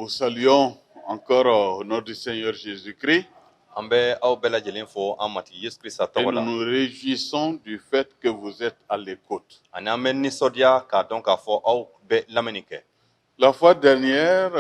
vous saluons encore au nom du Seigneur Jésus-Christ An bɛ aw bɛɛ lajɛlen fo an Matigi Yesu Krista et tɔgɔ nous la. nous réjouissons du fait que vous êtes à l'écoute. Ani an bɛ nisɔndiya k'a dɔn k'a fɔ aw bɛ lamɛnni kɛ. La fois dernière,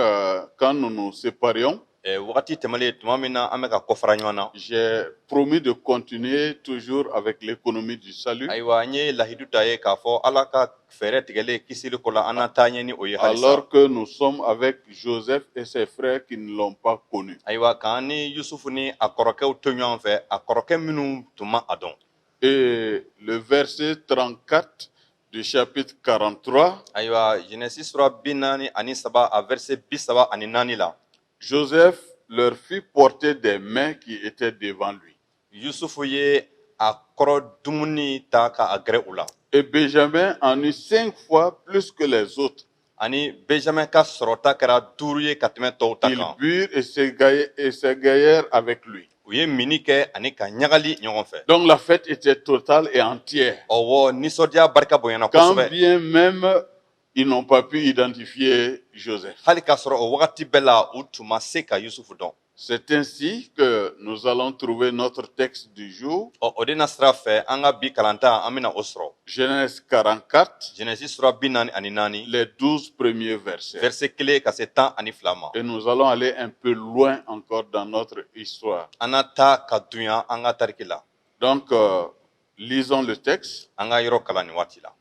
quand nous nous séparions, Wagati tɛmɛlen, tuma min na an bɛ ka kɔfara ɲɔgɔn na, j'ai promis de continuer toujours avec l'économie du salut, ayiwa, n ye lahidu ta ye k'a fɔ Ala ka fɛɛrɛ tigɛlen kisili ko la, an na taa ɲɛ ni o ye halisa. alors que nous sommes avec Joseph et ses frères qui ne l'ont pas connu. Ayiwa, k'an ni Yusufu ni a kɔrɔkɛw to ɲɔgɔn fɛ, a kɔrɔkɛ minnu tun ma a dɔn. Et le verset 34 du chapitre 43, Ayiwa, Genèse sura 43, a verset 34 la, Joseph leur fit porter des mets qui étaient devant lui. Yusufu ye a kɔrɔ dumuni ta ka a gɛrɛ u la. Et Benjamin en eut cinq fois plus que les autres. Ani Benjamin ka sɔrɔta kɛra duuru ye ka tɛmɛ tɔw ta Ils kan. burent et s'égayèrent avec lui. U ye mini kɛ ani ka ɲagali ɲɔgɔn fɛ. Donc la fête était totale et entière. Ɔwɔ, nisɔndiya barika bonyana Quand kosɛbɛ. bien même ils n'ont pas pu identifier Joseph. Hali k'a sɔrɔ o wagati bɛɛ la, u tun ma se ka Yusufu dɔn. C'est ainsi que nous allons trouver notre texte du jour, Ɔ, o de na sira fɛ, an ka bi kalanta, an bɛna o sɔrɔ. Genèse 44, Genèse sura 44, les 12 premiers versets. verset 1 ka se 12 ma. Et nous allons aller un peu loin encore dans notre histoire. An na taa ka dunya an ka tariki la. Donc, lisons le texte. An ka yɔrɔ kalan nin waati la.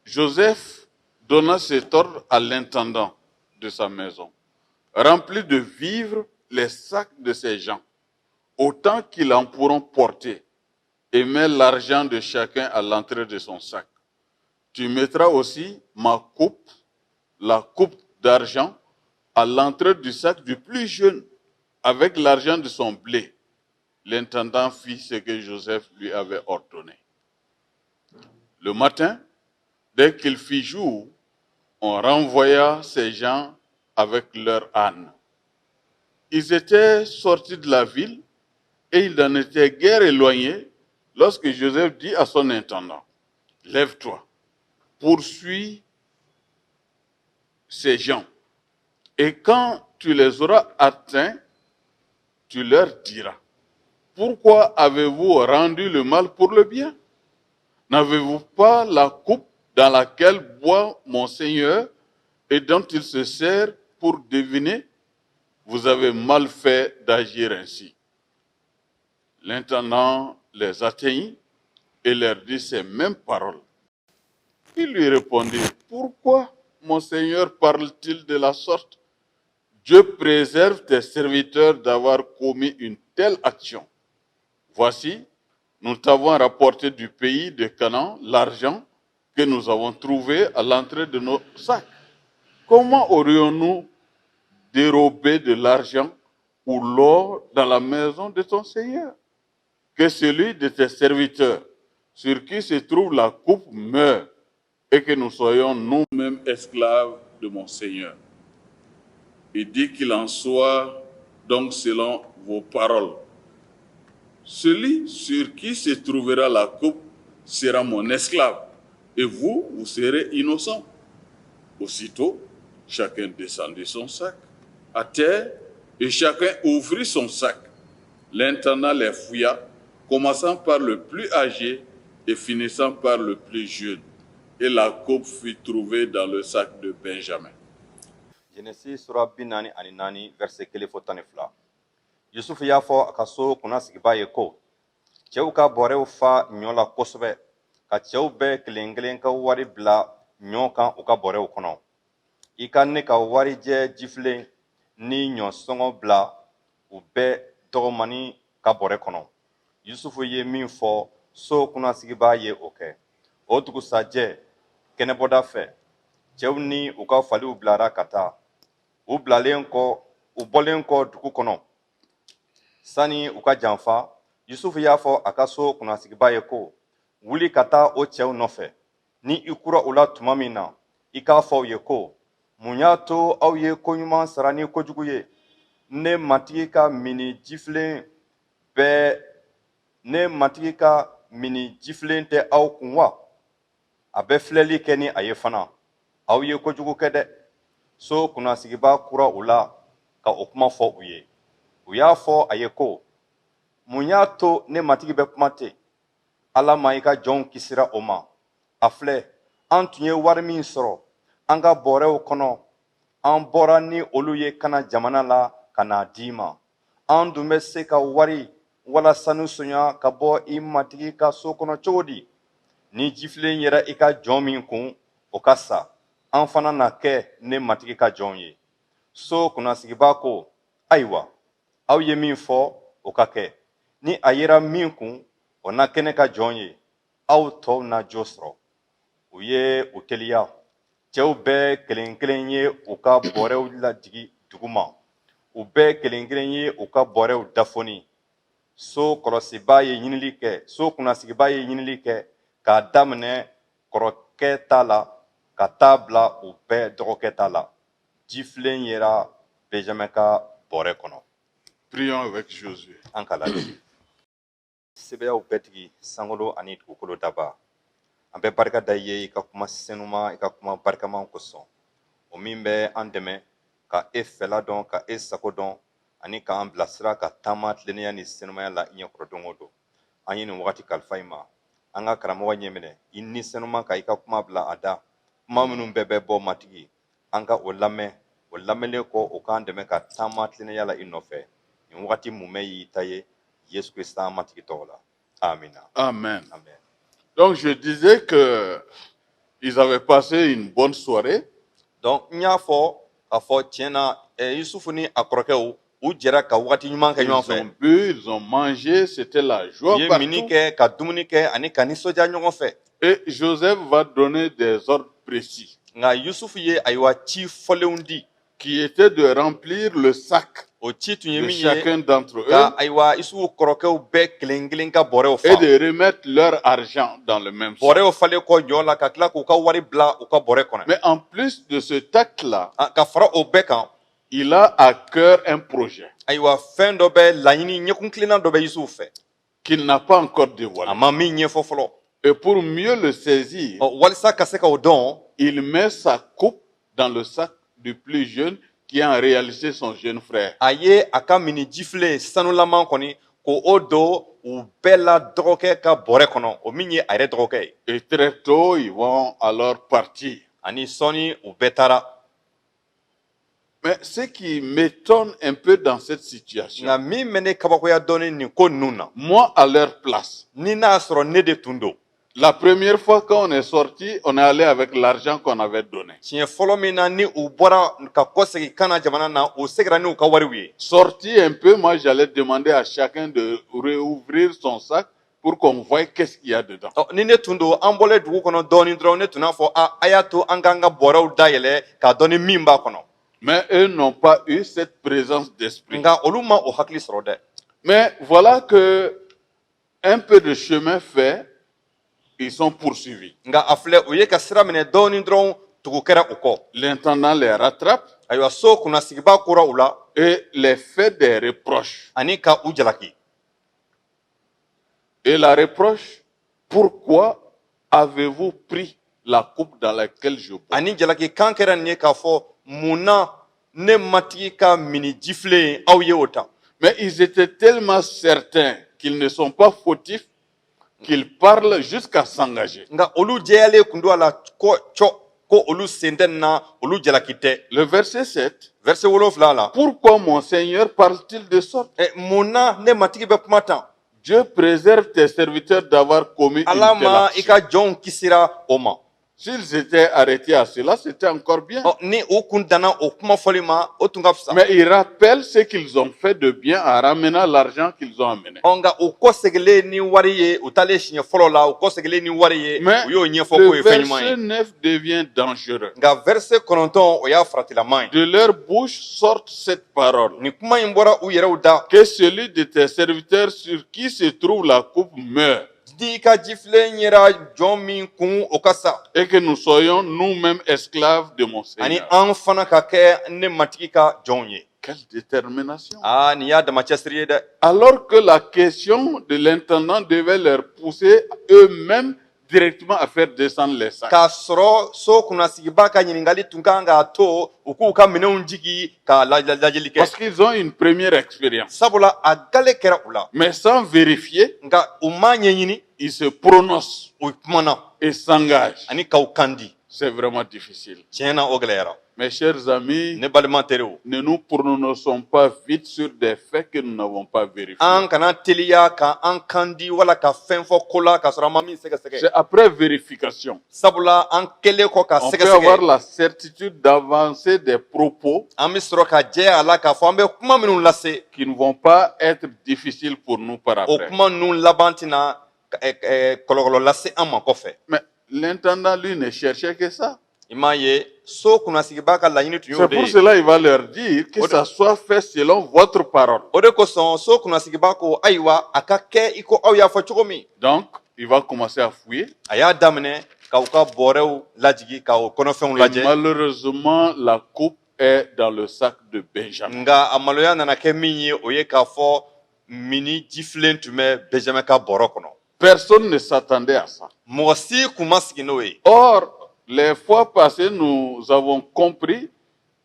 Joseph donna cet ordre à l'intendant de sa maison: Remplis de vivres les sacs de ces gens, autant qu'ils en pourront porter, et mets l'argent de chacun à l'entrée de son sac. Tu mettras aussi ma coupe, la coupe d'argent, à l'entrée du sac du plus jeune, avec l'argent de son blé. L'intendant fit ce que Joseph lui avait ordonné. Le matin, dès qu'il fit jour, on renvoya ces gens avec leur âne. Ils étaient sortis de la ville et ils n'en étaient guère éloignés lorsque Joseph dit à son intendant: Lève-toi, poursuis ces gens, et quand tu les auras atteints, tu leur diras: Pourquoi avez-vous rendu le mal pour le bien? N'avez-vous pas la coupe dans laquelle boit mon Seigneur et dont il se sert pour deviner? Vous avez mal fait d'agir ainsi. L'intendant les atteignit et leur dit ces mêmes paroles. Ils lui répondirent: Pourquoi mon Seigneur parle-t-il de la sorte? Dieu préserve tes serviteurs d'avoir commis une telle action. Voici, nous t'avons rapporté du pays de Canaan l'argent que nous avons trouvé à l'entrée de nos sacs. Comment aurions-nous dérobé de l'argent ou l'or dans la maison de ton Seigneur? Que celui de tes serviteurs sur qui se trouve la coupe meure et que nous soyons nous-mêmes esclaves de mon Seigneur. Il dit: Qu'il en soit donc selon vos paroles. Celui sur qui se trouvera la coupe sera mon esclave, et vous, vous serez innocents. Aussitôt, chacun descendit son sac à terre et chacun ouvrit son sac. L'intendant les fouilla, commençant par le plus âgé et finissant par le plus jeune. Et la coupe fut trouvée dans le sac de Benjamin. Genèse sura 44, verset 1 fo 12. Yusufu y'a fɔ a ka so kunnasigiba ye ko: Cɛw ka bɔrɛw fa ɲɔ la kosɛbɛ, ka cɛw bɛɛ kelen kelen ka wari bila ɲɔ kan u ka bɔrɛw kɔnɔ. I ka ne ka warijɛ jifilen ni ɲɔ sɔngɔ bila u bɛɛ dɔgɔmani ka bɔrɛ kɔnɔ. Yusufu ye min fɔ so kunnasigiba ye, o kɛ. O dugusajɛ kɛnɛbɔda fɛ, cɛw ni u ka faliw bilara ka taa. U bilalen kɔ, u bɔlen kɔ dugu kɔnɔ, sani u ka janfa, Yusufu y'a fɔ a ka so kunnasigiba ye ko: Wuli ka taa o cɛw nɔfɛ. Ni i kura u la tuma min na, i k'a fɔ u ye ko: Mun y'a to aw ye koɲuman sara ni kojugu ye? Ne matigi ka mini jifilen bɛɛ, ne matigi ka mini jifilen tɛ aw kun wa? A bɛ filɛli kɛ ni a ye fana. Aw ye kojugu kɛ dɛ. So kunnasigiba kura u la. Ka o kuma fɔ u ye. U y'a fɔ a ye ko: "Mun y'a to ne matigi bɛ kuma ten? Ala ma i ka jɔnw kisira o ma. A filɛ, an tun ye wari min sɔrɔ an ka bɔrɛw kɔnɔ, an bɔra ni olu ye Kana jamana la ka n'a di i ma. An dun bɛ se ka wari wala sanu sonya ka bɔ i matigi ka so kɔnɔ cogo di? Ni jifilen yera i ka jɔn min kun, o ka sa, an fana na kɛ ne matigi ka jɔnw ye." So kunnasigiba ko: "Ayiwa, aw ye min fɔ, o ka kɛ. Ni a yera min kun, o na kɛ ne ka jɔn ye, aw tɔw na jo sɔrɔ." U ye u teliya. Cɛw bɛɛ kelen kelen ye u ka bɔrɛw lajigi duguma, u bɛɛ kelen kelen ye u ka bɔrɛw dafoni. So kɔlɔsiba ye ɲinili kɛ, so kunnasigiba ye ɲinili kɛ k'a daminɛ kɔrɔkɛ ta la ka taa bila u bɛɛ dɔgɔkɛ ta la. Jifilen yera Benjamin ka bɔrɛ kɔnɔ. Prions avec Josué. An ka lajɛ. Sebayaw bɛɛ tigi, sankolo ani dugukolo daba, an bɛ barika da i ye i ka kuma senuma, i ka kuma barikama kosɔn, o min bɛ an dɛmɛ ka e fɛla dɔn, ka e sago dɔn, ani k'an bilasira ka taama tilennenya ni senumaya la i ɲɛkɔrɔ don o don. An ye nin wagati kalifa i ma. An ka karamɔgɔ ɲɛminɛ i ni senuma ka i ka kuma bila a da. Kuma minnu bɛɛ bɛ bɔ, Matigi, an ka o lamɛn. O lamɛnlen kɔ, o k'an dɛmɛ ka taama tilennenya la i nɔfɛ. Nin wagati mumɛ y'i ta ye, Yesu Krista an Matigi tɔgɔ la, amina. Amen. Amen. Donc je disais que ils avaient passé une bonne soirée. Donc n y'a fɔ k'a fɔ tiɲɛ na, Yusufu ni a kɔrɔkɛw, u jɛra ka wagati ɲuman kɛ Ils ɲɔgɔn fɛ. ont bu, ils ont mangé, c'était la U joie ye mini partout. kɛ, ka dumuni kɛ ani ka nisɔndiya ɲɔgɔn fɛ. Et Joseph va donner des ordres précis Nka Yusufu ye, ayiwa, ci fɔlenw di qui étaient de remplir le sac O ci tun ye de min ye chacun d'entre eux ka, ayiwa, Yusufu kɔrɔkɛw bɛɛ kelen kelen ka bɔrɛw et fa. de remettre leur argent dans le même sac. Bɔrɛw falen kɔ ɲɔ la, ka tila k'u ka wari bila u ka bɔrɛ kɔnɔ. Mais en plus de ce acte-là, Ah, ka fara o bɛɛ kan, il a à cœur un projet ayiwa, fɛn dɔ bɛ laɲini, ɲɛkun kilenna dɔ bɛ Yusufu fɛ qu'il n'a pas encore dévoilé. a ma min ɲɛfɔ fɔlɔ. Et pour mieux le saisir, Ɔ, walisa ka se k'o dɔn, il met sa coupe dans le sac du plus jeune qui est en réalité son jeune frère. A ye a ka mini jifilen sanulaman kɔni, ko o don u bɛɛ la dɔgɔkɛ ka bɔrɛ kɔnɔ, o min ye a yɛrɛ dɔgɔkɛ ye. Et très tôt, ils vont alors partir. Ani sɔɔni, u bɛɛ taara. Mais ce qui m'étonne un peu dans cette situation, Nka min bɛ ne kabakoya dɔɔni nin ko ninnu na, moi à leur place, ni n'a y'a sɔrɔ ne de tun don, la première fois qu'on est sorti, on est allé avec l'argent qu'on avait donné. Siɲɛ fɔlɔ min na ni u bɔra ka kɔsegin Kana jamana na, u seginna n'u ka wariw ye. Sorti un peu, moi j'allais demander à chacun de réouvrir son sac pour qu'on voie qu'est-ce qu'il y a dedans. Ɔ, ni ne tun don, an bɔlen dugu kɔnɔ dɔɔni dɔrɔn, ne tun n'a fɔ: a a y'a to an k'an ka bɔrɛw dayɛlɛ k'a dɔn ni min b'a kɔnɔ. Mais eux n'ont pas eu cette présence d'esprit. Nka olu ma o hakili sɔrɔ dɛ. Mais voilà que un peu de chemin fait, ils sont poursuivis. Nka a filɛ, u ye ka sira minɛ dɔɔni dɔrɔn, tugu kɛra u kɔ. L'intendant les rattrape Ayiwa, so kunnasigiba kora u la et les fait des reproches. ani ka u jalaki. Et la reproche: pourquoi avez-vous pris la coupe dans laquelle je bois? Ani jalaki kan kɛra nin ye k'a fɔ: mun na ne matigi ka mini jifilen, aw ye o ta? Mais ils étaient tellement certains qu'ils ne sont pas fautifs qu'ils parlent jusqu'à s'engager. Nka olu jɛyalen kun don a la ko cɔ ko olu sen tɛ nin na, olu jalaki tɛ. Le verset 7, Verset 7 la, pourquoi mon Seigneur parle-t-il de sorte? Mun na ne matigi bɛ kuma tan? Dieu préserve tes serviteurs d'avoir commis une Ala telle ma i action. ka jɔnw kisira o ma. S'ils étaient arrêtés à cela, c'était encore bien. Ɔ, ni u kun danna o kuma fɔli ma, o tun ka fisa. Mais ils rappellent ce qu'ils ont fait de bien en ramenant l'argent qu'ils ont amené. Ɔ, nka u kɔsegilen ni wari ye, u taalen siɲɛ fɔlɔ la, u kɔsegilen ni wari ye, Mais u y'o ɲɛfɔ k'o le ye fɛn ɲuman ye. verset 9 devient dangereux. Nka verset 9, o y'a faratilaman ye. De leur bouche sort cette parole. Nin kuma in bɔra u yɛrɛw da. Que celui de tes serviteurs sur qui se trouve la coupe meure Ni i ka jifilen yera jɔn min kun, o ka sa et que nous soyons nous-mêmes esclaves de mon ani Seigneur. an fana ka kɛ ne matigi ka jɔnw ye. Quelle détermination. Aa, nin y'a dama cɛsiri ye dɛ. Alors que la question de l'intendant devait leur pousser eux-mêmes directement à faire descendre les sacs. K'a sɔrɔ so kunnasigiba ka ɲininkali tun kan k'a to u k'u ka minɛnw jigi ka lajɛli kɛ. Parce qu'ils ont une première expérience. Sabula a gale kɛra u la. Mais sans vérifier, Nka u m'a ɲɛɲini, ils se prononcent u kumana et s'engagent. ani k'aw kandi. C'est vraiment difficile. Tiɲɛ na, o gɛlɛyara. Mes chers amis, Ne balima teriw, ne nous prononçons pas vite sur des faits que nous n'avons pas vérifiés. an kana teliya ka an kandi wala ka fɛn fɔ ko la k'a sɔrɔ an ma min sɛgɛsɛgɛ. C'est après vérification. Sabula an kɛlen kɔ ka On peut avoir sɛgɛsɛgɛ, la certitude d'avancer des propos an bɛ sɔrɔ ka jɛya a la k'a fɔ an bɛ kuma minnu lase, qui ne vont pas être difficiles pour nous par o après. kuma ninnu laban tɛna kɔlɔlɔ lase an ma kɔfɛ. Mais l'intendant, lui, ne cherchait que ça. I m'a ye, so kunnasigiba ka laɲini tun y'o C'est de pour ye. cela qu'il va leur dire que ça soit fait selon votre parole. O de kosɔn so kunnasigiba ko: ayiwa, a ka kɛ i ko aw y'a fɔ cogo min. Donc, il va commencer à fouiller. A y'a daminɛ k'aw ka bɔrɛw lajigi, k'aw kɔnɔfɛnw Et lajɛ. malheureusement, la coupe est dans le sac de Benjamin. Nka a maloya nana kɛ min ye, o ye k'a fɔ mini jifilen tun bɛ Benjamin ka bɔrɔ kɔnɔ. Personne ne s'attendait à ça. Mɔgɔ si kun ma sigi n'o ye. Or, les fois passées, nous avons compris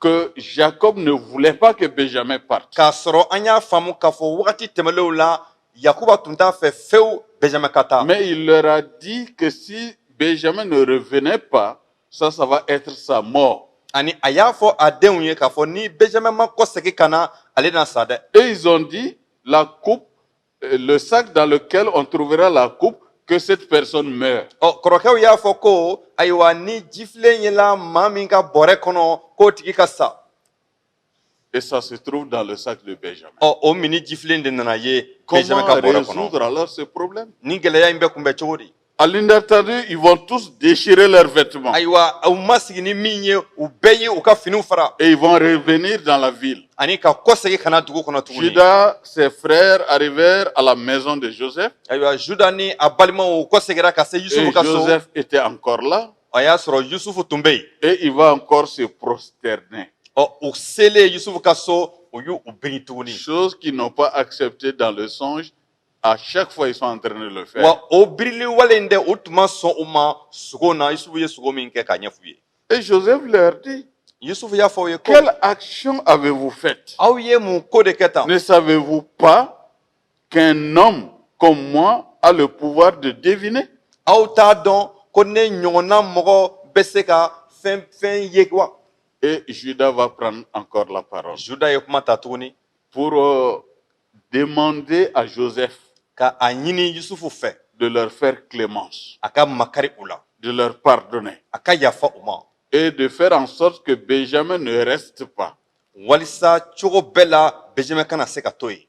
que Jacob ne voulait pas que Benjamin parte. K'a sɔrɔ an y'a faamu k'a fɔ wagati tɛmɛnlenw la, Yakuba tun t'a fɛ fewu Benjamin ka taa. Mais il leur a dit que si Benjamin ne revenait pas, ça va être sa mort. Ani a y'a fɔ a denw ye k'a fɔ ni Benjamin ma kɔsegin ka na, ale na sa dɛ. Et ils ont dit, la coupe, le sac dans lequel on trouvera la coupe, que cette personne meure. Ɔ, kɔrɔkɛw y'a fɔ ko ayiwa, ni jifilen yela maa min ka bɔrɛ kɔnɔ, k'o tigi ka sa. Et ça se trouve dans le sac de Benjamin. Ɔ, o mini jifilen de nana ye Benjamin Comment ka bɔrɛ kɔnɔ. résoudre alors ce problème? Ni gɛlɛya in bɛ kunbɛn cogo di? À l'inattendu, ils vont tous déchirer leurs vêtements Ayiwa, u ma sigi ni min ye, u bɛɛ ye u ka finiw fara et ils vont revenir dans la ville. ani ka kɔsegin ka na dugu kɔnɔ tuguni. Judas, ses frères arrivèrent à la maison de Joseph Ayiwa, Juda ni a balimaw, u kɔseginna ka se et Yusufu ka so. Joseph était encore là A y'a sɔrɔ Yusufu tun bɛ yen. et il va encore se prosterner. Ɔ, u selen Yusufu ka so, u y'u biri tuguni. Chose qu'ils n'ont pas acceptée dans le songe. À chaque fois, ils sont en train de le faire. Wa o birili wale in dɛ, o tun ma sɔn u ma sugo na, Yusufu ye sugo min kɛ k'a ɲɛf'u ye. Et Joseph leur dit, Yusufu y'a fɔ u ye ko: quelle action avez-vous faite? Aw ye mun ko de kɛ tan? Ne savez-vous pas qu'un homme comme moi a le pouvoir de deviner? Aw t'a dɔn ko ne ɲɔgɔnna mɔgɔ bɛ se ka fɛn fɛn ye wa? Et Judas va prendre encore la parole Juda ye kuma ta tuguni pour demander à Joseph ka a ɲini Yusufu fɛ de leur faire clémence, a ka makari u la, de leur pardonner a ka yafa u ma, et de faire en sorte que Benjamin ne reste pas. walisa cogo bɛɛ la Benjamin kana se ka to yen.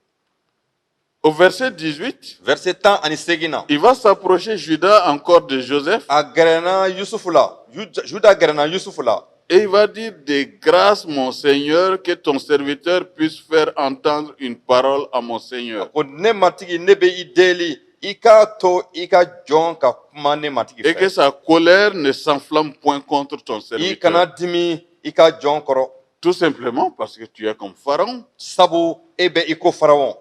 Au verset 18, Verset 18 na, il va s'approcher Judas encore de Joseph a gɛrɛna Yusufu la, Juda gɛrɛna Yusufu la. et il va dire: De grâce, mon Seigneur, que ton serviteur puisse faire entendre une parole à mon Seigneur. Ko: ne matigi, ne bɛ i deli, i k'a to i ka jɔn ka kuma ne matigi Et que fɛ. sa colère ne s'enflamme point contre ton I kana serviteur. dimi i ka jɔn kɔrɔ. Tout simplement parce que tu es comme Pharaon. Sabu e bɛ i ko Farawɔn.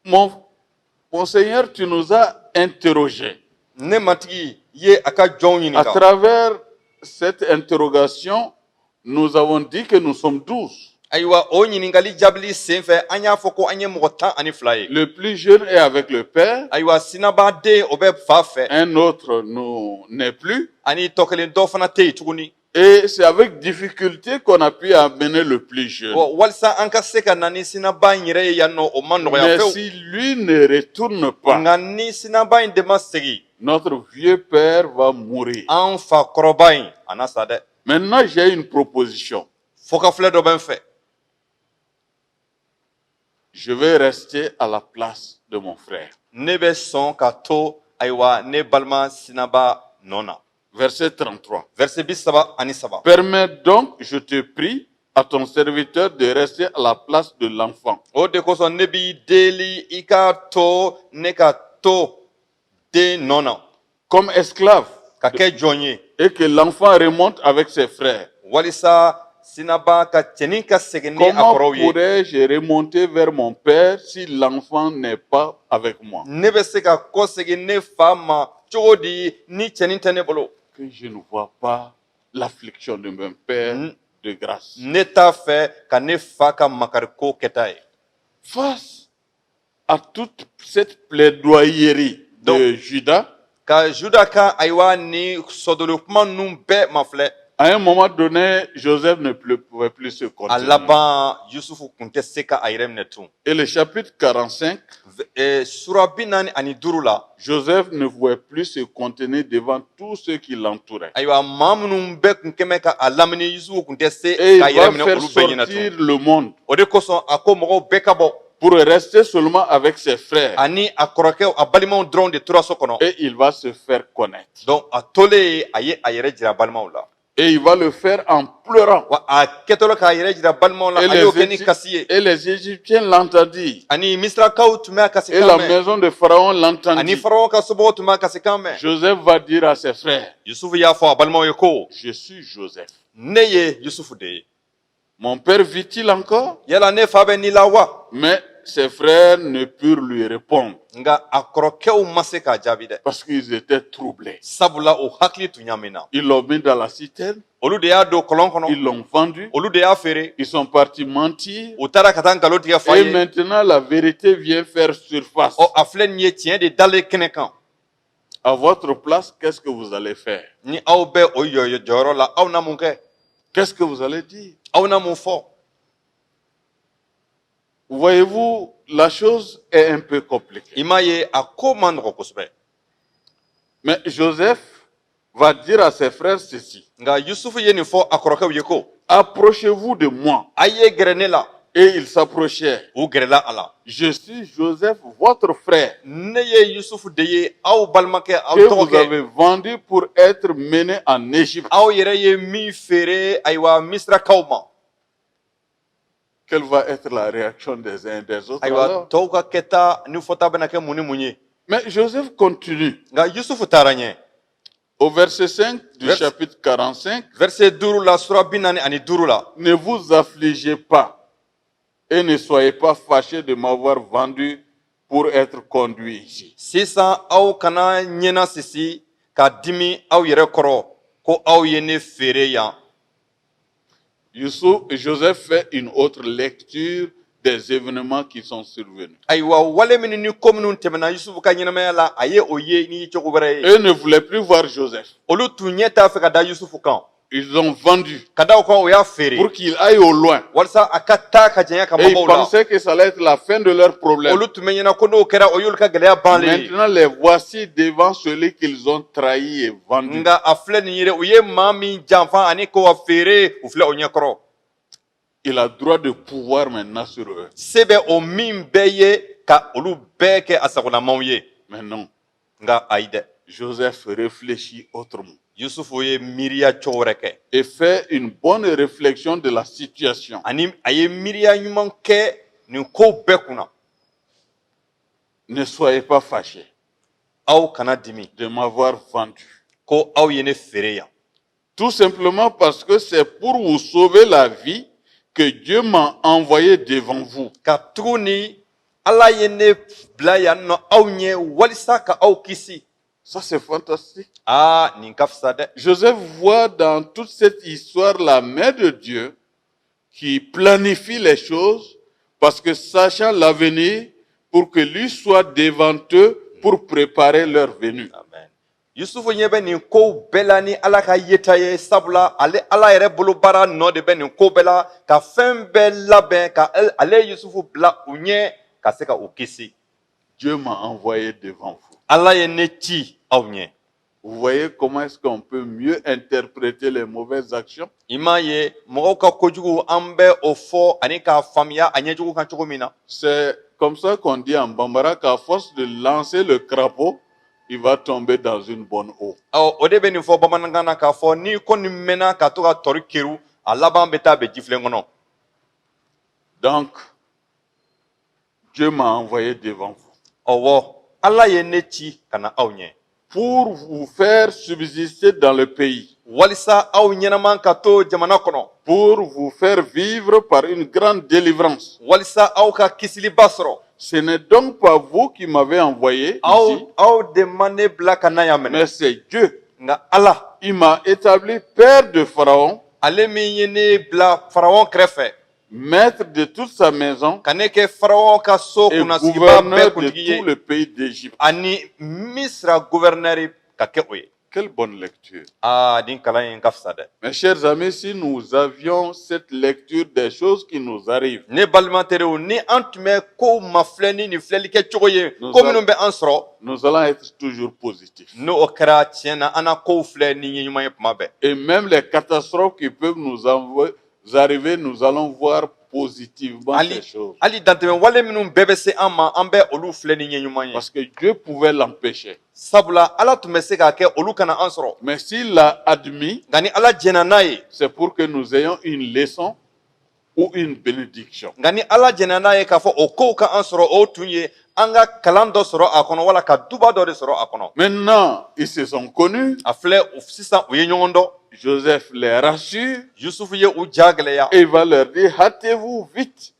Mon Seigneur, tu nous as interrogés. Ne matigi ye a ka jɔnw À ɲininka. travers cette interrogation, nous avons dit que nous sommes 12. Ayiwa, o ɲininkali jaabili sen fɛ, an y'a fɔ ko an ye mɔgɔ 12 ye. Le plus jeune est avec le père, Ayiwa, sinabaden, o bɛ fa fɛ. un autre nous n'est plus. Ani tɔ kelen dɔ fana tɛ yen tuguni. Et c'est avec difficulté qu'on a pu amener le plus jeune. Wa walisa an ka se ka na ni sinaba in yɛrɛ ye yan nɔ, o ma nɔgɔya Mais fewu. si lui ne retourne pas, Nka ni sinaba in de ma segin, notre vieux père va mourir. an fa kɔrɔba in, a na sa dɛ. Maintenant, j'ai une proposition. Fɔkafilɛ dɔ bɛ n fɛ. Je vais rester à la place de mon frère. Ne bɛ sɔn ka to, ayiwa, ne balima sinaba nɔ na. Verset 33. Verset 33. Permets donc, je te prie, à ton serviteur de rester à la place de l'enfant. O de kosɔn ne b'i deli, i ka to ne ka to den nɔ na comme esclave ka kɛ jɔn ye, et que l'enfant remonte avec ses frères. walisa sinaba ka cɛnin ka segin ni a Comment kɔrɔw ye. pourrais-je remonter vers mon père si l'enfant n'est pas avec moi? Ne bɛ se ka kɔsegin ne fa ma cogo di ni cɛnin tɛ ne bolo? Que je ne vois pas l'affliction de mon père de grâce. Ne t'a fɛ ka ne fa ka makariko kɛta ye. Face à toute cette plaidoyerie de Judas, Ka Juda ka, ayiwa, ni sɔdoli kuma ninnu bɛɛ mafilɛ, à un moment donné, Joseph ne pouvait plus se a contenir. laban, Yusufu kun tɛ se ka a yɛrɛ minɛ tun. Et le chapitre 45, Sura 45 la, Joseph ne pouvait plus se contenir devant tous ceux qui l'entouraient. ayiwa, maa minnu bɛɛ kun kɛmɛ ka a lamini, Yusufu kun tɛ se Et k'a il yɛrɛ va minɛ faire olu bɛɛ ɲɛna tun. sortir le monde O de kosɔn a ko mɔgɔw bɛɛ ka bɔ, pour rester seulement avec ses frères. ani a kɔrɔkɛw, a balimaw dɔrɔn de tora so kɔnɔ. Et il va se faire connaître. Donc a tolen, a ye a yɛrɛ jira balimaw la. Et il va le faire en pleurant. Wa a kɛtɔla k'a yɛrɛ jira balimaw la, Et a y'o kɛ ni kasi ye. Et les Égyptiens l'entendirent. Ani Misirakaw tun bɛ a Et kasikan la mɛn. maison de Pharaon Ani l'entendit. Farawɔn ka somɔgɔw tun bɛ a kasikan mɛn. Joseph va dire à ses frères, Yusufu y'a fɔ a balimaw ye ko: Je suis Joseph. Ne ye Yusufu de ye. Mon père vit-il encore? Yala ne fa bɛ ni la wa? Mais ses frères ne purent lui répondre Nka a kɔrɔkɛw ma se k'a jaabi dɛ, parce qu'ils étaient troublés. sabula o hakili tun ɲamina. Ils l'ont mis dans la citerne, Olu de y'a don kɔlɔn kɔnɔ. Ils l'ont vendu, Olu de y'a feere. Ils sont partis mentir. U taara ka taa nkalon tigɛ fa Et ye. maintenant, la vérité vient faire surface. Ɔ, a filɛ nin ye, tiɲɛ de dalen kɛnɛ kan. À votre place, qu'est-ce que vous allez faire? Ni aw bɛ o jɔyɔrɔ la, aw na mun kɛ? Qu'est-ce que vous allez dire? Aw na mun fɔ? Voyez-vous, la chose est un peu compliquée. I m'a ye, a ko man nɔgɔ kosɛbɛ. Mais Joseph va dire à ses frères ceci. Nka Yusufu ye nin fɔ a kɔrɔkɛw ye ko: Approchez-vous de moi. A ye gɛrɛ ne la. Et ils s'approchèrent. U gɛrɛla a la. Je suis Joseph, votre frère, Ne ye Yusufu de ye, aw balimakɛ, aw que vous dɔgɔkɛ, avez vendu pour être mené en Égypte. aw yɛrɛ ye min feere, ayiwa, Misirakaw ma. Quelle va être la réaction des uns et des autres Ayiwa, alors? tɔw ka kɛta ni fɔta bɛna kɛ mun ni mun ye? Mais Joseph continue. Nka Yusufu taara ɲɛ. Au verset 5 du chapitre 45, Verset 5 la, sura 45 la, ne vous affligez pas et ne soyez pas fâchés de m'avoir vendu pour être conduit ici. Sisan aw kana ɲɛna sisi ka dimi aw yɛrɛ kɔrɔ ko aw ye ne feere yan. Joseph fait une autre lecture des événements qui sont survenus. Ayiwa, wale minnu ni ko minnu tɛmɛna Yusufu ka ɲɛnamaya la, a ye o ye ni cogo wɛrɛ ye. Eux ne voulaient plus voir Joseph. Olu tun ɲɛ t'a fɛ ka da Yusufu kan. Ils ont vendu Ka da o kan, o y'a feere pour qu'il aille au loin. walasa a ka taa ka janya ka Et ils mabɔw la. Pensaient que ça allait être la fin de leur problème. Olu tun bɛ ɲɛna ko n'o kɛra, o y'olu ka gɛlɛya bannen ye. Maintenant, les voici devant celui qu'ils ont trahi et vendu. Nka a filɛ nin ye dɛ, u ye maa min janfa ani k'o feere, u filɛ o ɲɛkɔrɔ. Il a droit de pouvoir maintenant sur eux. Se bɛ o min bɛɛ ye ka olu bɛɛ kɛ a sagonamaw ye. Mais non, Nka ayi dɛ, Joseph réfléchit autrement Yusufu ye miiriya cogo wɛrɛ kɛ et fait une bonne réflexion de la situation. ani a ye miiriya ɲuman kɛ nin kow bɛɛ kunna. Ne soyez pas fâchés Aw kana dimi de m'avoir vendu. ko aw ye ne feere yan. Tout simplement parce que c'est pour vous sauver la vie que Dieu m'a envoyé devant vous. Ka tuguni Ala ye ne bila yan nɔ aw ɲɛ walisa ka aw kisi. Ça, c'est fantastique. Aa, nin ka fisa dɛ. Joseph voit dans toute cette histoire la main de Dieu qui planifie les choses parce que, sachant l'avenir, pour que lui soit devant eux pour préparer leur venue. Amen. Yusufu ɲɛ bɛ nin kow bɛɛ la ni Ala ka yeta ye, sabula ale Ala yɛrɛ bolo baara nɔ de bɛ nin ko bɛɛ la, ka fɛn bɛɛ labɛn ka ale Yusufu bila u ɲɛ ka se ka u kisi. Dieu m'a envoyé devant vous. Ala ye ne ci aw ɲɛ. Vous voyez comment est-ce qu'on peut mieux interpréter les mauvaises actions? I m'a ye, mɔgɔw ka kojugu, an bɛ o fɔ ani k'a faamuya a ɲɛjugu kan cogo min na. C'est comme ça qu'on dit en Bambara qu'à force de lancer le crapaud, il va tomber dans une bonne eau. Ɔ, o de bɛ nin fɔ bamanankan na k'a fɔ n'i kɔni mɛnna ka to ka tɔri keru, a laban bɛ taa bɛn jifilen kɔnɔ. Donc, Dieu m'a envoyé devant vous Ɔwɔ, Ala ye ne ci ka na aw ɲɛ pour vous faire subsister dans le pays walisa aw ɲɛnaman ka to jamana kɔnɔ. Pour vous faire vivre par une grande délivrance. Walisa aw ka kisiliba sɔrɔ. Ce n'est donc pas vous qui m'avez envoyé ici, Aw de ma ne bila ka na yan minɛ, mais c'est Dieu. Nka Ala. Il m'a établi père de Pharaon, Ale min ye ne bila Farawɔn kɛrɛfɛ, maître de toute sa maison ka ne kɛ Farawɔn ka so et kunnasigiba bɛɛ gouverneur de kuntigi ye, tout le pays d'Égypte. ani Misira gouverneur ka kɛ o ye. Quelle bonne lecture. Aa, nin kalan in ka fisa dɛ. Mes chers amis, si nous avions cette lecture des choses qui nous arrivent, Ne balima teriw, ni an tun bɛ kow mafilɛ ni nin filɛli kɛ cogo ye, ko minnu bɛ an sɔrɔ, nous allons être toujours positifs. N'o o kɛra, tiɲɛ na, an na kow filɛ ni ɲɛ ɲuman ye tuma bɛɛ. Et même les catastrophes qui peuvent nous arriver, nous allons voir positivement Hali ces choses. hali dantɛmɛ wale minnu bɛɛ bɛ se an ma, an bɛ olu filɛ ni ɲɛ ɲuman ye. Parce que Dieu pouvait l'empêcher. Sabula Ala tun bɛ se k'a kɛ olu kana an sɔrɔ. Mais s'il l'a admis, Nka ni Ala jɛnna n'a ye, c'est pour que nous ayons une leçon ou une bénédiction. nka ni Ala jɛnna n'a ye k'a fɔ o kow ka an sɔrɔ, o tun ye an ka kalan dɔ sɔrɔ a kɔnɔ wala ka duba dɔ de sɔrɔ a kɔnɔ. Maintenant, ils se sont connus. A filɛ, sisan u ye ɲɔgɔn dɔn. Joseph les rassure Yusufu ye u ja gɛlɛya. Et il va leur dire, hâtez-vous vite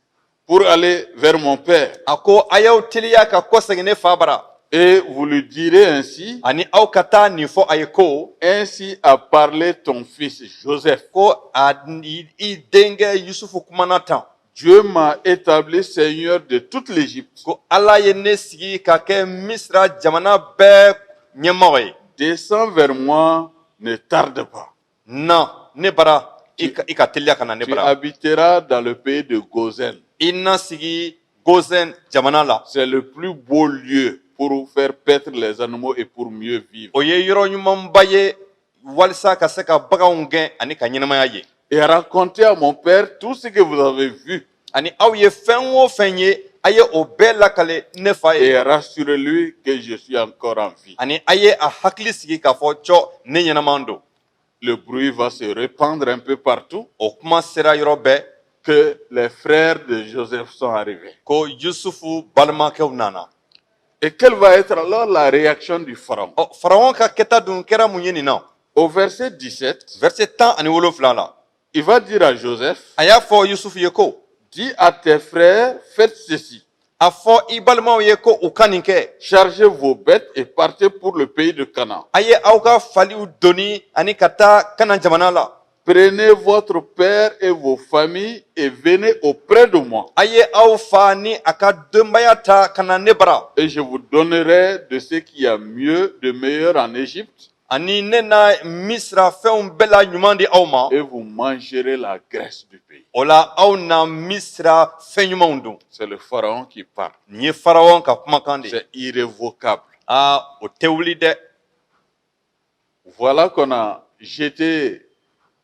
pour aller vers mon père. A ko: a y'aw teliya ka kɔsegin ne fa bara. Et vous lui direz ainsi, Ani aw ka taa nin fɔ a ye ko, ainsi a parlé ton fils Joseph. ko a i denkɛ Yusufu kumana tan. Dieu m'a établi seigneur de toute l'Égypte. Ko Ala ye ne sigi ka kɛ Misira jamana bɛɛ ɲɛmɔgɔ ye. Descends vers moi, ne tarde pas. Na ne bara, i ka teliya ka na ne Tu bara. habiteras dans le pays de Gosen. I na sigi Gosen jamana la. C'est le plus beau lieu pour faire paître les animaux et pour mieux vivre. O ye yɔrɔ ɲumanba ye walisa ka se ka baganw gɛn ani ka ɲɛnamaya ye. Et racontez à mon père tout ce que vous avez vu. Ani aw ye fɛn o fɛn ye, a ye o bɛɛ lakale ne fa ye. Et rassurez-lui que je suis encore en vie. Ani a ye a hakili sigi k'a fɔ cɔ ne ɲɛnaman don. Le bruit va se répandre un peu partout O kuma sera yɔrɔ bɛɛ que les frères de Joseph sont arrivés. ko Yusufu balimakɛw nana. Et quelle va être alors la réaction du pharaon? Ɔ, Farawɔn ka kɛta dun kɛra mun ye nin na? Au verset 17, Verset 17 la, il va dire à Joseph, a y'a fɔ Yusufu ye ko, dis à tes frères, faites ceci. A fɔ i balimaw ye ko u ka nin kɛ. Chargez vos bêtes et partez pour le pays de Canaan. A ye aw ka faliw doni ani ka taa Kana jamana la. Prenez votre père et vos familles et venez auprès de moi. A ye aw fa ni a ka denbaya ta ka na ne bara. Et je vous donnerai de ce qu'il y a mieux, de meilleur en Égypte, Ani ne na Misira fɛnw bɛɛ la ɲuman di aw ma. Et vous mangerez la graisse du pays. O la, aw na Misira fɛn ɲumanw dun. C'est le pharaon qui parle. Nin ye Farawɔn ka kumakan de ye. C'est irrévocable. Aa, o tɛ wuli dɛ. Voilà qu'on a jeté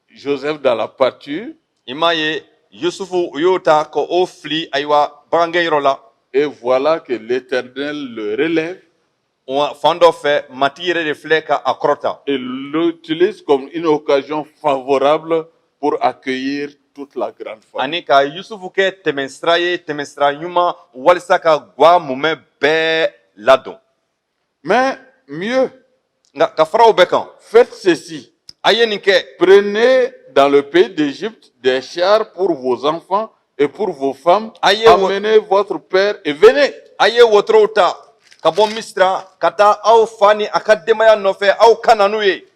Joseph dans la pâture I m'a ye, Yusufu, u y'o ta ka o fili, ayiwa, bagangɛnyɔrɔ la. Et voilà que l'Éternel le relève Wa fan dɔ fɛ, Matigi yɛrɛ de filɛ ka a kɔrɔta et l'utilise comme une occasion favorable pour accueillir toute la grande famille. ani ka Yusufu kɛ tɛmɛsira ye, tɛmɛsira ɲuman walisa ka gwa mumɛ bɛɛ ladon. Mais mieux, Nka ka fara o bɛɛ kan, faites ceci. a ye nin kɛ. Prenez dans le pays d'Égypte des chars pour vos enfants et pour vos femmes. Aïe, Amenez votre père et venez. A ye wotorow ta ka bɔ Misira ka taa aw fa ni a ka denbaya nɔfɛ, aw ka na n'u ye.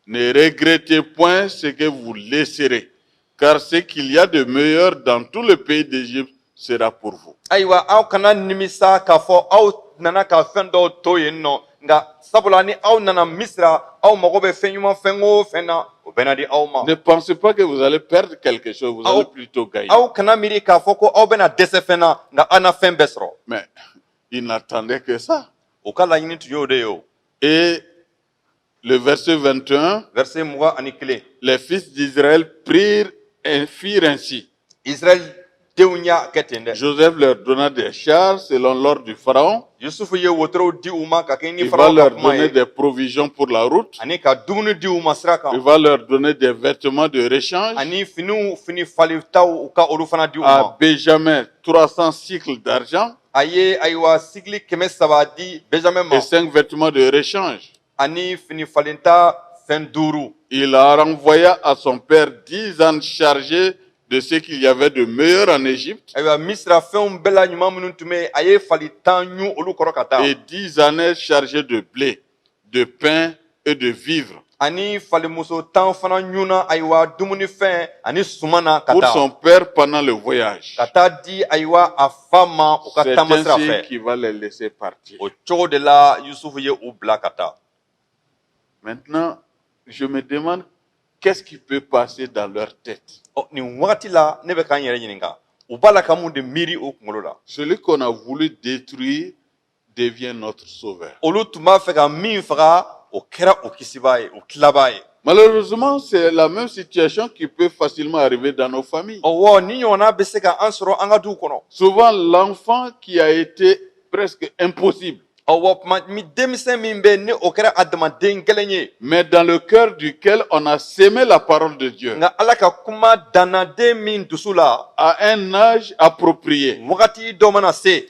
Ne regrettez point ce que vous laisserez, car ce qu'il y a de meilleur dans tout le pays d'Égypte sera pour vous. Ayiwa, aw kana nimisa k'a fɔ aw nana ka fɛn dɔw to yen nɔ, nka sabula ni aw nana Misira, aw mago bɛ fɛn ɲuman fɛn o fɛn na, o bɛɛ na di aw ma. Ne pensez pas que vous allez perdre quelque chose, vous allez plutôt gagner. Aw kana miiri k'a fɔ ko aw bɛna dɛsɛ fɛn na, nka aw na fɛn bɛɛ sɔrɔ. Mais il n'attendait que ça. O ka laɲini tun y'o de ye o. Et le verset 21, Verset 21, les fils d'Israël prirent et firent ainsi. Israɛl denw y'a kɛ ten dɛ. Joseph leur donna des chars selon l'ordre du Pharaon. Yusufu ye wotorow di u ma ka kɛ ni Il va Faraw ka leur kuma donner ye, des provisions pour la route. ani ka dumuni di u ma sira Il kan, va leur donner des vêtements de rechange. ani finiw, fini falitaw, u ka olu fana di u À ma. Benjamin, 300 sicles d'argent A ye, ayiwa, sigili 300 di Benjamin ma, et 5 vêtements de rechange. ani fini falenta fɛn duuru. Il a renvoyé à son père 10 ânes chargés de ce qu'il y avait de meilleur en Égypte Ayiwa, Misira fɛnw bɛɛ la ɲuman minnu tun bɛ yen, a ye fali 10 ɲun olu kɔrɔ ka taa et 10 ânesses chargées de blé, de pain et de vivres ani falimuso 10 fana ɲunna, ayiwa, dumunifɛn ani suman na ka pour taa son père pendant le voyage. ka taa di, ayiwa, a fa ma u ka C'est taama sira ainsi fɛ. qu'il va les laisser partir. O cogo de la, Yusufu ye u bila ka taa. Maintenant, je me demande qu'est-ce qui peut passer dans leur tête. Ɔ, nin wagati la, ne bɛ k'an yɛrɛ ɲininka, u b'a la ka mun de miiri o kunkolo la? Celui qu'on a voulu détruire devient notre sauveur. Olu tun b'a fɛ ka min faga, o kɛra o kisibaa ye, o tilabaa ye. Malheureusement, c'est la même situation qui peut facilement arriver dans nos familles. Ɔwɔ, ni ɲɔgɔnna bɛ se ka an sɔrɔ an ka duw kɔnɔ. Souvent, l'enfant qui a été presque impossible, Ɔwɔ, tuma min denmisɛn min bɛ yen, ni o kɛra adamaden gɛlɛn ye, mais dans le cœur duquel on a semé la parole de Dieu, nka Ala ka kuma danna den min dusu la, à un âge approprié, wagati dɔ mana se,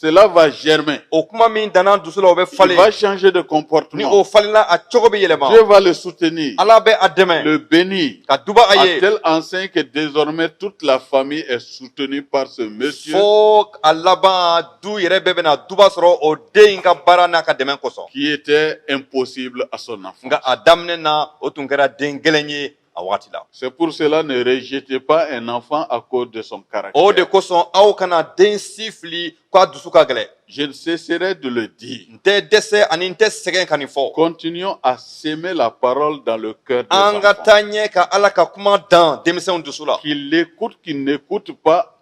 cela va germer. o kuma min danna dusu la, o bɛ Il falen. va changer de Ni comportement. o falenna, a cogo bɛ yɛlɛma. Dieu va le soutenir, Ala bɛ a dɛmɛ, le bénir, ka duba a à ye, telle enseigne que désormais toute la famille est soutenue par ce monsieur fo a laban, du yɛrɛ bɛɛ bɛna duba sɔrɔ o den in ka baara n'a ka dɛmɛ kosɔn. qui était impossible à son enfance. Nka a daminɛ na, o tun kɛra den gɛlɛn ye a wagati la. C'est pour cela, ne rejetez pas un enfant à cause de son O de caractère. kosɔn, aw kana den si fili k'a dusu ka gɛlɛn. Je ne cesserai de le dire. N tɛ dɛsɛ ani n tɛ sɛgɛn ka nin fɔ. Continuons à semer la parole dans le cœur des An ka enfants. taa ɲɛ ka Ala ka kuma dan denmisɛnw dusu la. Qu'ils l'écoutent, qu'ils n'écoutent pas,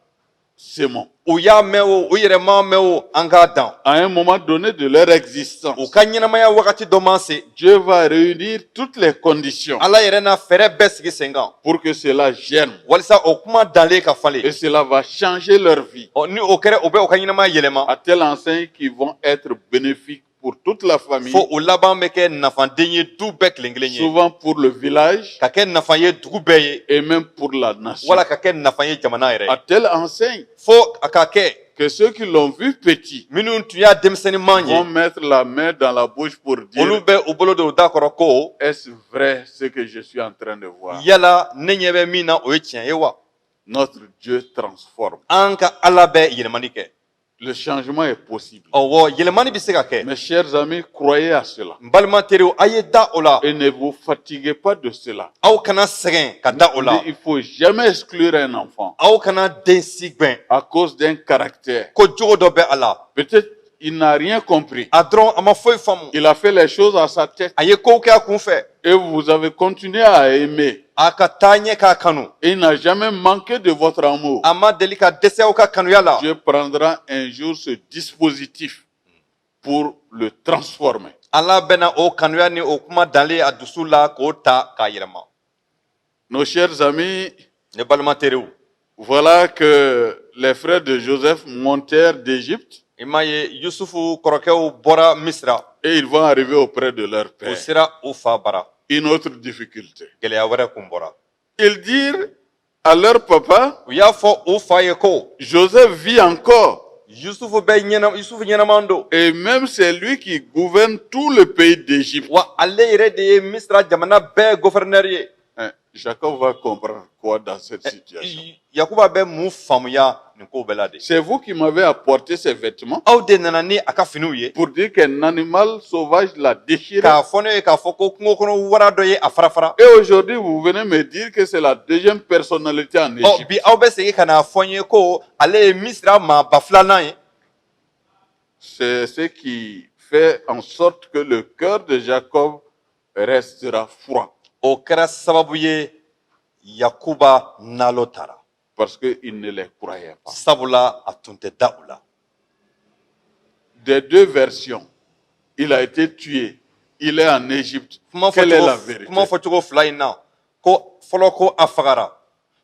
semons. U y'a mɛn o, u yɛrɛ m'a mɛn o, an k'a dan. À un moment donné de leur existence, U ka ɲɛnamaya wagati dɔ ma se, Dieu va réunir toutes les conditions Ala yɛrɛ na fɛɛrɛ bɛɛ sigi sen kan pour que cela germe. walisa o kuma danlen ka falen. Et cela va changer leur vie Ɔ, ni o kɛra, o bɛ u ka ɲɛnamaya yɛlɛma à telle enseigne qu'ils vont être bénéfiques pour toute la famille, fo o laban bɛ kɛ nafaden ye du bɛɛ kelen kelen ye, souvent pour le village ka kɛ nafa ye dugu bɛɛ ye, et même pour la nation. wala ka kɛ nafa ye jamana yɛrɛ À ye. telle enseigne Fo a ka kɛ que ceux qui l'ont vu petit minnu tun y'a denmisɛnninman vont ye, mettre la main dans la bouche pour dire: olu bɛ u bolo don u da kɔrɔ ko: Est-ce vrai ce que je suis en train de voir? Yala ne ɲɛ bɛ min na, o ye tiɲɛ ye wa? Notre Dieu transforme. An ka Ala bɛ yɛlɛmani kɛ. Le changement est possible. Ɔwɔ, yɛlɛmani bɛ se ka kɛ. Mes chers amis, croyez à cela. N balima teriw, a ye da o la. Et ne vous fatiguez pas de cela. Aw kana sɛgɛn ka da o la. Il ne faut jamais exclure un enfant Aw kana den si gwɛn à cause d'un caractère. ko jogo dɔ bɛ a la. Peut-être il n'a rien compris. A dɔrɔn, a ma foyi faamu. Il a fait les choses à sa tête. A ye kow kɛ a kun fɛ. Et vous avez continué à aimer. A ka taa ɲɛ k'a kanu. Et il n'a jamais manqué de votre amour. A ma deli ka dɛsɛ aw ka kanuya la. Dieu prendra un jour ce dispositif pour le transformer. Ala bɛna o kanuya ni o kuma danlen a dusu la k'o ta k'a yɛlɛma. Nos chers amis, Ne balima teriw, voilà que les frères de Joseph montèrent d'Égypte i m'a ye, Yusufu kɔrɔkɛw bɔra Misira et ils vont arriver auprès de leur u père. sera u fa bara. Une autre difficulté. Gɛlɛya wɛrɛ kun bɔra. Ils dirent à leur papa: U y'a fɔ u fa ye ko: Joseph vit encore Yusufu bɛ ɲɛna, Yusufu ɲɛnaman don. et même c'est lui qui gouverne tout le pays d'Égypte. Wa ale yɛrɛ de ye Misira jamana bɛɛ gɔfɛrɛnɛri ye. Hein, Jacob va comprendre quoi dans cette situation? Yakuba bɛ mun faamuya nin ko bɛɛ la de? C'est vous qui m'avez apporté ces vêtements Aw de nana ni a ka finiw ye pour dire qu'un animal sauvage l'a déchiré. k'a fɔ ne ye k'a fɔ ko kungo kɔnɔ wara dɔ ye a fara fara. Et aujourd'hui, vous venez me dire que c'est la deuxième personnalité en Ɔ, Égypte. bi, aw bɛ segin ka n'a fɔ n ye ko ale ye Misira maaba filanan ye. C'est ce qui fait en sorte que le cœur de Jacob restera froid O kɛra sababu ye Yakuba nalo taara parce qu'il ne les croyait pas. sabula a tun tɛ da u la. Des deux versions, il a été tué, il est en Égypte. Kuma Quelle est la fɔcogo vérité? kuma fɔcogo fila in na, ko fɔlɔ ko a fagara,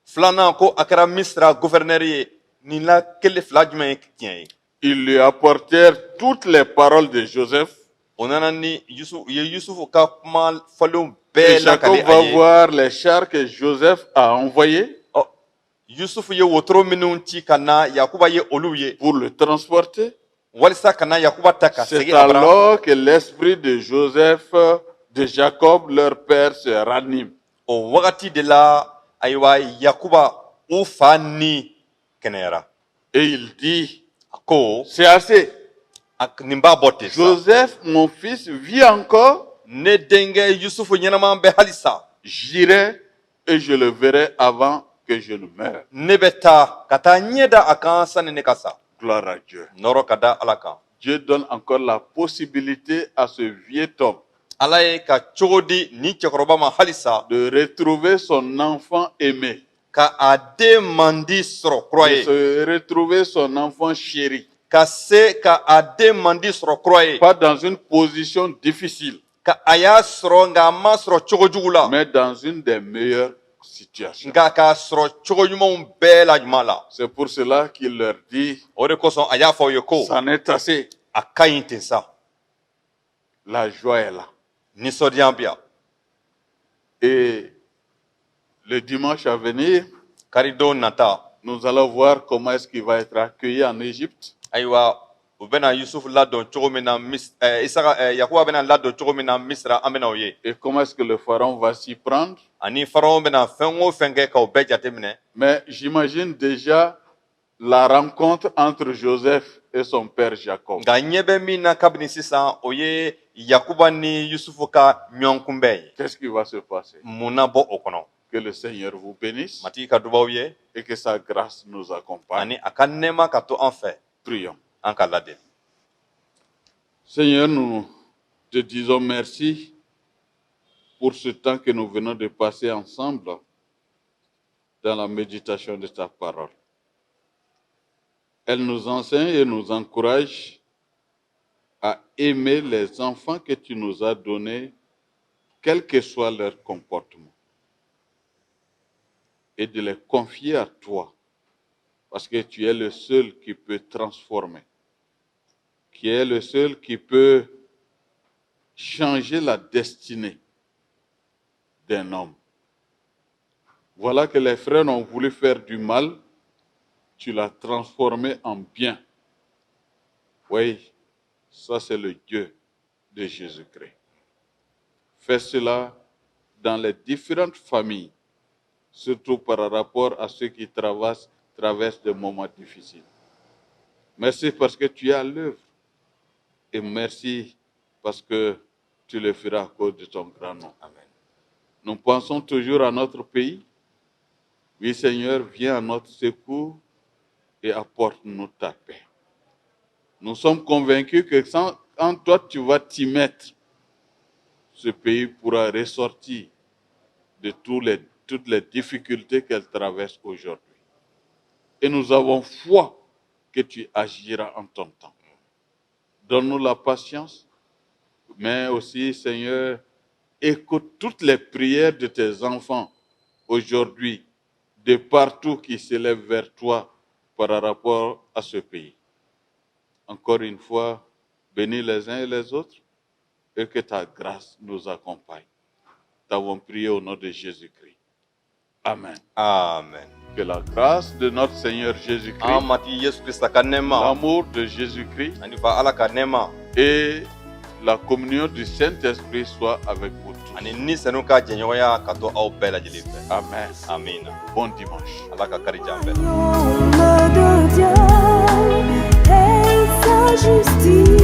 filanan ko a kɛra Misira gɔfɛrɛnɛri ye, nin la kelen fila jumɛn ye tiɲɛ ye? Ils lui apportèrent toutes les paroles de Joseph. O nana ni Yusufu u ye Yusufu ka kuma fɔlenw Et bɛɛ Jacob lakale a va ye. voir les chars que Joseph a envoyés Ɔ, Yusufu ye wotoro minnu ci ka na, Yakuba ye olu ye pour le transporter. walisa ka na Yakuba ta ka C'est segin a bara. alors que l'esprit de Joseph de Jacob, leur père, se ranime. O wagati de la, ayiwa, Yakuba u fa ni kɛnɛyara. Et il dit, A ko, c'est assez. Nin b'a bɔ ten sa. Joseph, mon fils, vit encore. Ne denkɛ Yusufu ɲɛnama bɛ halisa. J'irai et je le verrai avant que je ne meure. Ne bɛ taa ka taa ɲɛ da a kan sani ne ka sa. Gloire à Dieu. Nɔrɔ ka da Ala kan. Dieu donne encore la possibilité à ce vieux homme Ala ye ka cogo di nin cɛkɔrɔba ma halisa de retrouver son enfant aimé, ka a den mandi sɔrɔ kura de ye, se retrouver son enfant chéri, ka se ka a den mandi sɔrɔ kura ye, pas dans une position difficile, ka a y'a sɔrɔ, nka a ma sɔrɔ cogo jugu la, mais dans une des meilleures situations. nka k'a sɔrɔ cogo ɲumanw bɛɛ la ɲuman la. C'est pour cela qu'il leur dit, O de kosɔn a y'a fɔ u ye ko, c'en est assez. a ka ɲi ten sa. La joie est là. Nisɔndiya bi yan. Et le dimanche à venir, Karidon nata, nous allons voir comment est-ce qu'il va être accueilli en Égypte. ayiwa, u bɛna Yusufu ladon cogo min na Mis Isaka, Yakuba bɛna ladon cogo min na Misira, an bɛna o ye. Et comment est-ce que le pharaon va s'y prendre. Ani Faraon bɛna fɛn o fɛn kɛ k'o bɛɛ jateminɛ. Mais j'imagine déjà la rencontre entre Joseph et son père Jacob. Nka ɲɛ bɛ min na kabini sisan, o ye Yakuba ni Yusufu ka ɲɔgɔn kunbɛn ye. Qu'est-ce qui va se passer? Mun na bɔ o kɔnɔ? Que le Seigneur vous bénisse Matigi ka dubaw ye et que sa grâce nous accompagne. ani a ka nɛɛma ka to an fɛ. Prions. An ka ladeli. Seigneur, nous te disons merci pour ce temps que nous venons de passer ensemble dans la méditation de ta parole. Elle nous enseigne et nous encourage à aimer les enfants que tu nous as donnés, quel que soit leur comportement, et de les confier à toi, parce que tu es le seul qui peut transformer, qui est le seul qui peut changer la destinée d'un homme. Voilà que les frères ont voulu faire du mal, tu l'as transformé en bien. Oui, ça c'est le Dieu de Jésus-Christ. Fais cela dans les différentes familles, surtout par rapport à ceux qui traversent des moments difficiles. Merci parce que tu es à l'œuvre. Et merci parce que tu le feras à cause de ton grand nom. Amen. Nous pensons toujours à notre pays. Oui, Seigneur, viens à notre secours et apporte-nous ta paix. Nous sommes convaincus que quand toi tu vas t'y mettre, ce pays pourra ressortir de toutes les difficultés qu'elle traverse aujourd'hui. Et nous avons foi que tu agiras en ton temps. Donne-nous la patience, mais aussi, Seigneur, écoute toutes les prières de tes enfants aujourd'hui, de partout qui s'élèvent vers toi par rapport à ce pays. Encore une fois, bénis les uns et les autres et que ta grâce nous accompagne. T'avons prié au nom de Jésus-Christ. Amen. Amen. Que la grâce de notre Seigneur Jésus-Christ, An Matigi Yesu Krista ka nɛɛma, l'amour de Jésus-Christ ani fa Ala ka nɛɛma, et la communion du Saint-Esprit soit avec vous tous. ani Ni Senu ka jɛɲɔgɔnya ka to aw bɛɛ lajɛlen fɛ. Amen. Amina. Bon dimanche. Ala ka kari jan bɛɛ. Royaume de Dieu et sa justice.